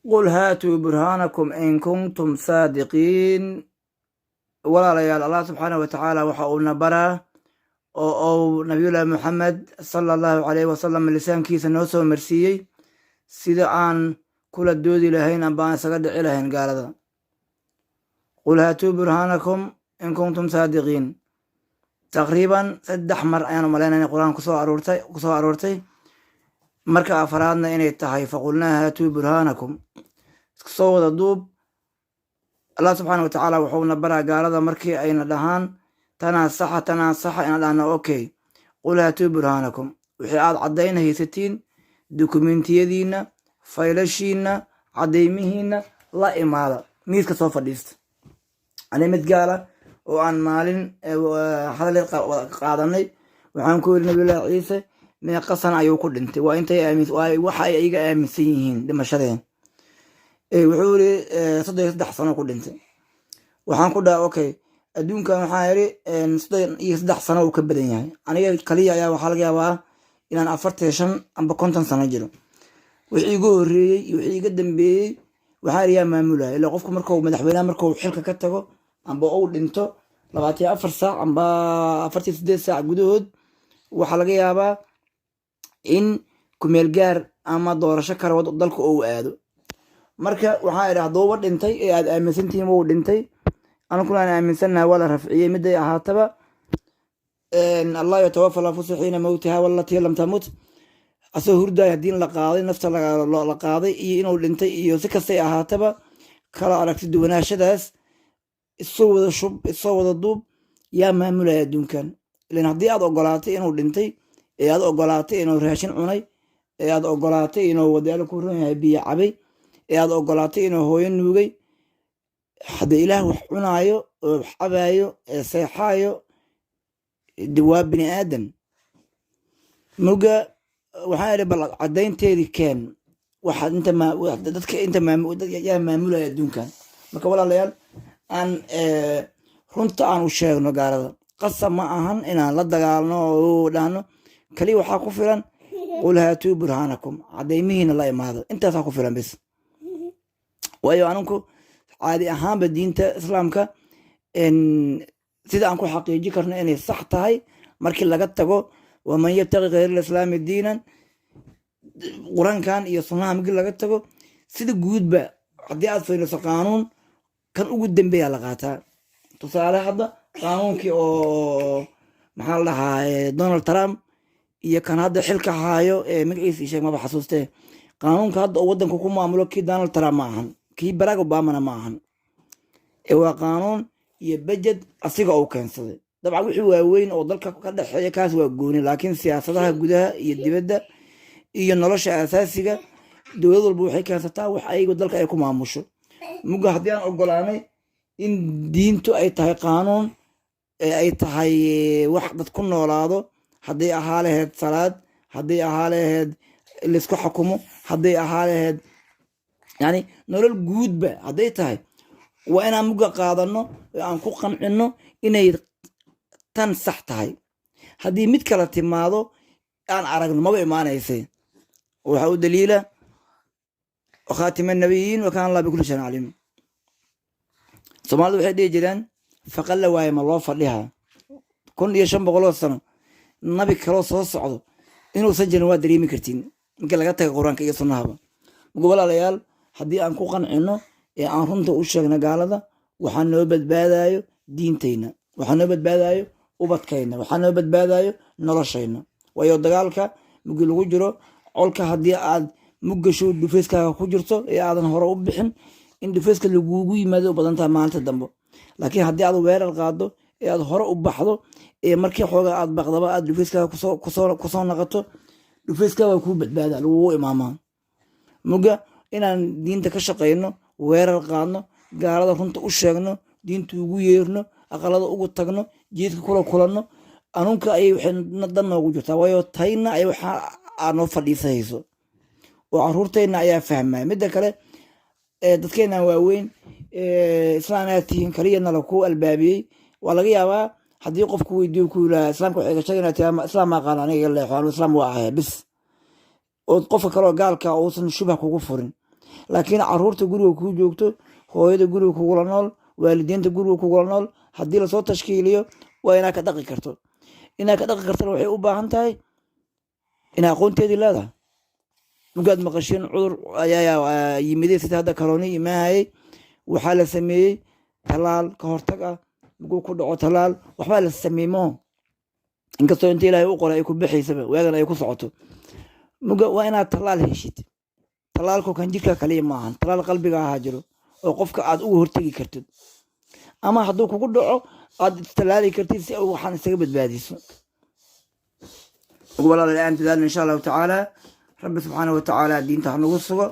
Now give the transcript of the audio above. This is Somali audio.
Qul haatuu burhaanakum in kuntum saadiqiin. Walaalayaal, Allah subxaanahu wa tacaala waxa uuna baraa oo uu Nabiyullaahi Moxamed sala Allahu calayhi wasalam lisaankiisa noo soo marsiiyey sida aan kula doodi lahayn amba aan isaga dhici lahayn gaalada. Qul haatuu burhaanakum in kuntum saadiqiin. Taqriiban 3 mar ayaan umalaynaya inay Qur-aan kusoo aroortay, marka afaraadna inay tahay faqulnaa haatuu burhaanakum. Isku soo wada duub, Allah subxaana wa tacaala wuxuuna baraa gaalada markii ayna dhahaan tanaa saxa, tanaa saxa, inaan dhahno: "Okay, qul haatuu burhaanakum." Wixii aad caddayn haysatiin, dukumentiyadiinna, faylashiinna, caddaymihiinna la imaada, miiska soo fadhiista. Ani mid gaala oo aan maalin hadal qaadanay waxaan ku yiri: "Nabiyullaahi Ciise meeqa sana ayuu ku dhintay?" Waa intay waxa ay iga aaminsan yihiin dhimashadeen. Wuxuu yiri 33 sano ku dhintay. Waxaan ku dhaha: "Okay, adduunkan," waxaan yiri, "33 sano uu ka badan yahay. Aniga kaliya ayaa waxaa laga yaabaa inaan 45 amba 50 sano jiro. Wixii iga horreeyey iyo wixii iga dambeeyey," waxaan yiri, "yaa maamulaya?" Ilaa qofku markuu madaxweynaha, markuu xilka ka tago amba uu dhinto, 24 saac amba 48 saac gudahood waxaa laga yaabaa in kumeel gaar ama doorasho kale dalka uu aado. Marka waxaan idhi, hadduuba dhintay ee aad aaminsantihiin wuu dhintay, aniguna aan aaminsannahay waa la rafciyey, miday ahaataba, Allah yatawafa lanfusa xiina mowtiha walatii lam tamut. Asagoo hurdaay haddii la qaaday, nafta la qaaday, iyo inuu dhintay iyo si kastay ahaataba, kala aragti duwanaashadaas isoo wada shub, isoo wada duub, yaa maamulaya adduunkan? Ilan haddii aad ogolaatay inuu dhintay, ee aad ogolaatay inuu raashin cunay, ee aad ogolaatay inuu wadaalo ku ron yahay biyo cabay, ee aad ogolaatay inuu hooyo nuugay, haddii Ilaah wax cunaayo oo wax cabaayo ee seexaayo, de waa bini aadan. Muga waxaan idhi: "Bal caddaynteedii keen." Waxaad inta dadka inta yaa maamulaya adduunkan? Marka walaalayaal, aan runta aan u sheegno gaalada. Qasab ma ahan inaan la dagaalno oo dhahno. Kaliya waxaa ku filan: qul haatuu burhaanakum, caddaymihiina la imaado. Intaasaa ku filan bis. Waayo, aninku caadi ahaanba diinta Islaamka sida aan ku xaqiiji karno inay sax tahay, markii laga tago waman yabtaqi ghayra alislaami diinan, Qur-aankan iyo sunnaha markii laga tago, sida guudba haddii aad fiiriso, qaanuun kan ugu dambeeya la qaataa. Tusaale, hadda qaanuunkii oo, maxaa la dhahaa, Donald Trump iyo kan hadda xilka haayo ee magaciisa sheeg, maba xasuustee, qaanuunka hadda uu wadanka ku maamulo kii Donald Trump ma ahan, kii Barack Obamana ma ahan, ee waa qaanuun iyo budget asiga uu keensaday. Dabcan wixii waaweyn oo dalka ka dhexeeya kaas waa gooni, laakiin siyaasadaha gudaha iyo dibadda iyo nolosha asaasiga, dowlad walba waxay keensataa wax ayagu dalka ay ku maamusho. Muga haddii aan ogolaanay in diintu ay tahay qaanuun ee ay tahay wax dad ku noolaado, hadday ahaa lahayd salaad, hadday ahaa lahayd laysku xakumo, hadday ahaa lahayd yani nolol guudba hadday tahay, waa inaan muga qaadano oo aan ku qancino inay tan sax tahay. Haddii mid kale timaado, aan aragno, maba imaanaysay. Waxaa u daliila khaatima nabiyiin wa kaana Allah bikulli shayin caliim. Soomaalidu waxay dhihi jireen: "Faqalla waaye ma loo fadhiha?" 1500 sano nabi kaloo soo socdo inuusan jirin waa dareemi kartiin markii laga taga Qur-aanka iyo sunnahaba. Marka walaalayaal, haddii aan ku qancino ee aan runta u sheegno gaalada, waxaa noo badbaadayo diintayna, waxaa noo badbaadayo ubadkayna, waxaa noo badbaadayo noloshayna. Waayo, dagaalka mugi lagu jiro, colka haddii aad mugasho dhufeyskaaga ku jirto ee aadan hore u bixin, in dhufeyska lagugu yimaado u badan tahay maalinta dambe. Laakiin haddii aad weerar qaado ee aad hore u baxdo, ee markii xoogaa aad baqdaba aad dhufeyskaaga kusoo naqato, dhufeyska waa kuu badbaada, lagugu imaamaa. Muga inaan diinta ka shaqayno, weerar qaadno, gaalada runta u sheegno, diinta ugu yeerno, aqalada ugu tagno, jiidka kula kulanno, anunka ayay waxay dan noogu jirtaa. Waayo, tayna ay waxa aa noo fadhiisahayso oo caruurtayna ayaa fahmaya. Midda kale, dadkeenan waaweyn, Islaan aad tihiin kaliyana laku albaabiyey. Waa laga yaabaa haddii qofku weydiiyo, ku yiraha: "Islaamka waxay ka sheegay," tiraa: "Islaam ma aqaan aniga, iga leexo, anu islaam waa ahay bis," oo qofka kaloo gaalka uusan shubha kugu furin. Laakiin caruurta guriga kuu joogto, hooyada guriga kugula nool, waalidiinta guriga kugula nool, haddii lasoo tashkiiliyo, waa inaad ka dhaqi karto. Inaad ka dhaqi kartana waxay u baahan tahay inaa aqoonteedii leedahay. Markaad maqashiin cudur ayaa yimiday, sida hadda karooni imaahayay, waxaa la sameeyey tallaal ka hortag ah. Markuu ku dhaco, tallaal waxbaa la sameeyey maho. Inkastoo inta Ilaahay u qoray ay ku bixaysaba, waagan ay ku socoto muga, waa inaad tallaal heshid. Tallaalku kan jirka kaliya maahan, tallaal qalbiga ahaa jiro oo qofka aad uga hortegi kartid, ama hadduu kugu dhaco aad istallaali kartid si waxaan isaga badbaadiso. Walaalayaal, aan dadaalno, insha Allahu tacaala. Rabbi subxaana wa tacaala diinta ha nagu sugo.